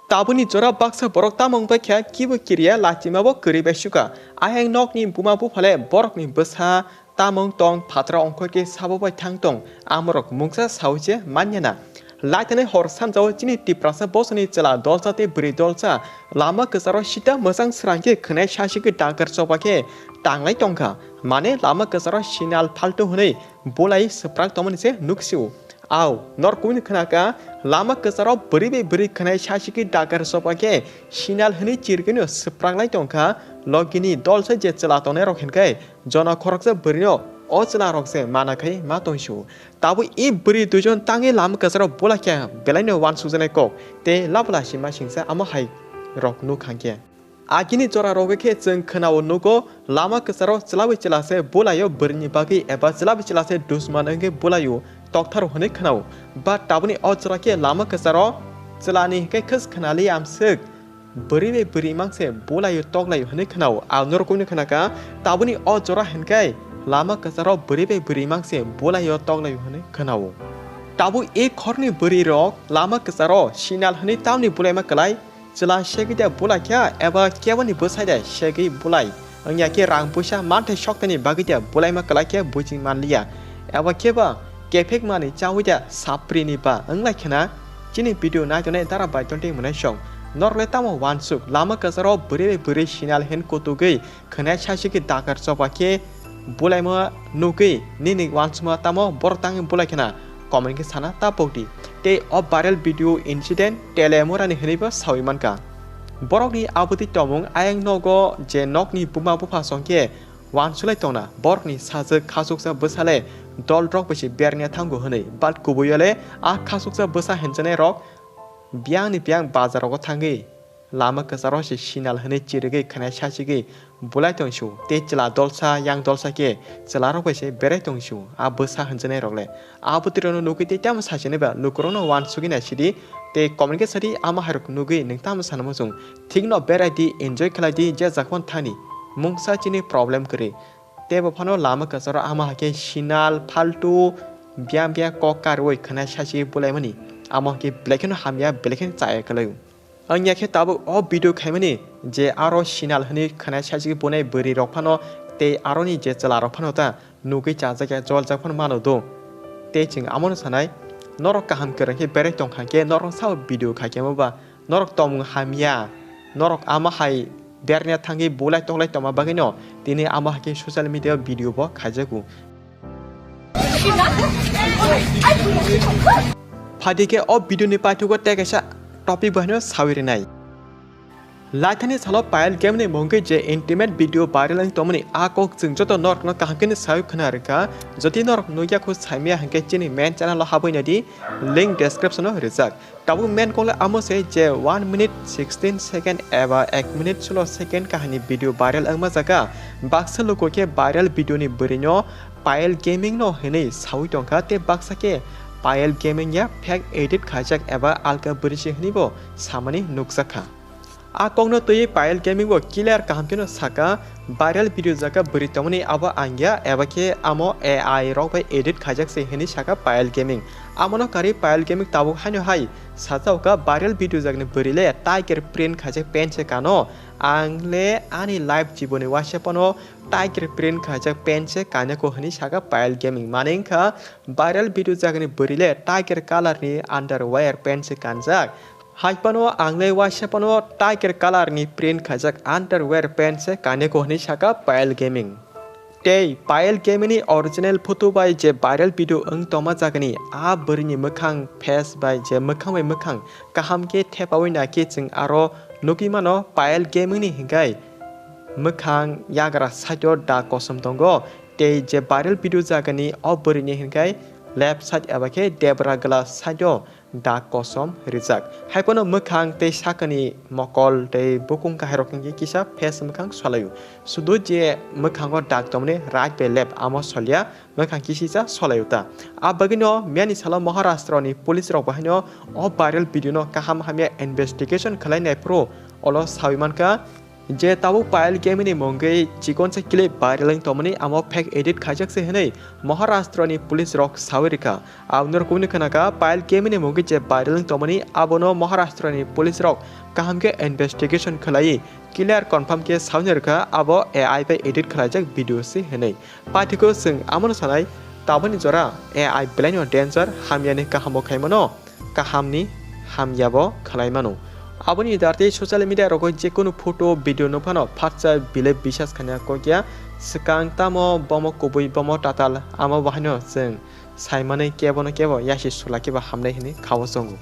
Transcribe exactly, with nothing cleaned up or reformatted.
Tabukni jora baksa borok tamo wngbai kha kibo kiriya lachima bo kwrwi bai sukha. Ayang nokni buma buphale borokni bwsa tamo wng tong phatra ongkhor khe sabo bai thang tong amorok mungsa saui se manya na. Laithani hor sanjao chini Tiprasa bosoni chwla dolsa tei bwrwi dolsa lama kwcharo sita mwchang srang khe khwnai sasi khe dakar choba khe tanglai tongkha. Mane lama kwcharo sinal phaltu hwnwi bulai swprak tongmani se nuksio. Ao, norok kubuni khwnaka, lama kwcharo bwrwi bai bwrwi khwnai sasi khe dakar choba khe sinal hwnwi chirgwino swprak lai tongkha. Logini dolsa je chwla tongnai rok hinkhe jono khoroksa bwrwino o chwla rok se mana khai ma tongsu. Tabuk i bwrwi duijon tangwi lama kwcharo bula khe belaino wansukjaknai kok tei labla sima singsa amo hai rok nuk hangkhe. Agini jora rogo khe chwng khwnao nugo lama kwcharo chwlawi chwla se bulaio bwrwini bagwi eba chwlawi chwla se dusman wngwi bulaio toktharo hwnwi khwnao. But tabukni o jora khe lama kwcharo chwlani hinkhe khwj khwnali amswk. Bwrwi bai bwrwi mang se bulaio toklaio hwnwi khwnao. Ang norok kubuni khwnaka, tabukni o jora hinkhe lama kwcharo bwrwi bai bwrwi mang se bulaio toklaio hwnwi khwnao. Tabuk e khorni bwrwi rok lama kwcharo sinal hwnwi tamni bulaima kwlai, chwla segwi da bula khe eba keboni bwsai da segwi bulai. Wngya khe rang puisa manthai soktani bagwi da bulaima kwlai khe buching manliya. Eba khe ba kephek mani chawi da sapri ni ba wnglai khena. Chini video nai tongnai dara bai tongtwi mwnai song. Norok le tamo wansuk lama kwcharo bwrwi bai bwrwi sinal hen kutugwi khwnai sasi khe dakar choba khe bulaima nugwi nini wansukma tamo borok tangwi bulai khena comment khe sana ta pokdi. Tei o viral video incident telemurani hwnwi bo sawi mankha. Borokni abwtwi tongmung ayang nogo je nokni buma bupha song khe wansulai tongna borokni sajwk khasuksa bwsale dol rok bai se bernya thango hwnwi, but kubuio le a khasuksa bwsa hinjanai rok biyangni biyang bazar rogo thangwi lama kwcharo se sinal hwnwi chirigwi khwnai sachigwi bulai tongsu tei chwla dolsa yang dolsa khe chwla rok bai se berai tongsu a bwsa hinjanai rok le. Abwtwi rokno nugwi tei tamo sachini ba lukurokno wansugwi naisidi tei comment khe sadi ama hairok nugwi nwng tamo sana muchung. Thikno berai di, enjoy khlai di, je jakhon thani mungsa chini problem kwrwi. Tei bo phano lama kwcharo ama hakhe sinal phaltu biyang biyang kok karwi khwnai sachigwi bulaimani. Amo hakhe belai kheno hamya, belai kheno chaya kwlaio. Wngya khe tabuk o video khaimani je aro sinal hwnwi khwnai sachigwi bunai bwrwi rok phano tei aroni je chwla rok phano ta nugwi chajak ya joljak phano mano do. Tei chwng amono sanai, norok kaham kwrwng khe berai tongkha khe norok sao video khaikhe ba norok tongmung hamya, norok ama hai berna thangwi bulai toklai tongma bagwino tini ama hakhe social media o video bo khaijago. Phaidi khe o video ni paithago tei kaisa topic bo haino sawi rwnai. Laithani salo Payal Gaming ni mungwi je intimate video viral wng tongmani a kok chwng joto norokno kaham khe sawi khna rwkha. Jodi norok nukya kho saimaya hinkhe chini main channel o habwi naidi, link description o rijak. Tabuk main kok le amo se je one minute sixteen second eba ek minute sulo second kahini video viral wngma jaga. Baksa luku khe viral video ni bwrwino Payal Gaming no hinwi sawi tongkha tei baksa khe Payal Gaming ya fake edit khaijak eba alka bwrwi se hinwi bo samani nukjakha. A kokno twiwi Payal Gaming bo clear kaham kheno saka, viral video jaga bwrwi tongmani abo ang ya, eba khe amo A I rok bai edit khaijak se hinwi saka Payal Gaming. Amono karwi Payal Gaming tabuk haino hai sajao kha, viral video jagani bwrwi le tiger print khaijak pant se kano, ang le ani life jiboni waisa phano tiger print khaijak pant se kanjak ko hinwi saka Payal Gaming. Mane wngkha viral video jagani bwrwi le tiger colour ni underwear pant se kanjak. Hai phano ang le waisa phano tiger colour ni print khaijak underwear pant se kanjak ko hinwi saka Payal Gaming. Tei Payal Gaming ni original photo bai je viral video wng tongma jagani a bwrwi ni mwkhang face bai je mwkhang bai mwkhang kaham khe thepaui naikhe chwng aro nugwi mano Payal Gaming ni hinkhai mwkhang yagra side o dak kosom tongo tei je viral video jagani o bwrwi ni hinkhai left side eba khe debra glass side o dak kosom rijak. Hai phano mwkhang tei sakani mokol tei bukung kahairok hinkhe kisa face mwkhang solaio. Sudu je mwkhango dak tongmani right bai left amo solia, mwkhang kisisa solaio ta. A bagwino miyani salo Maharashtra ni police rok bo haino o viral video no kaham hamya investigation khlai nai phuru olo sawi mankha. Je tabuk Payal Kemi ni mungwi chikonsa clip viral wng tongmani amo fake edit khaijak se hwnwi Maharashtra ni police rok sawi rwkha. Aboni rok kubuni khwnakha Payal Kemi ni mungwi je viral wng tongmani abono Maharashtra ni police rok kaham khe investigation khlaiwi clear confirm khe sawi rwkha abo A I bai edit khlaijak video se hwnwi. Paithiko chwng amono sanai taboni jora A I belai no danger, hamya ni kaham bo khaimano. Kahamni hamyabo khlai mano. Aboni dartei social media rogo jekunu photo, video no phano phatsa bile bisas khanya kokya swkang tamo bomo kubui bomo tatal amo bahaino chwng saimani kebono kebo yasi sula kebo hamnai hini khao chongo.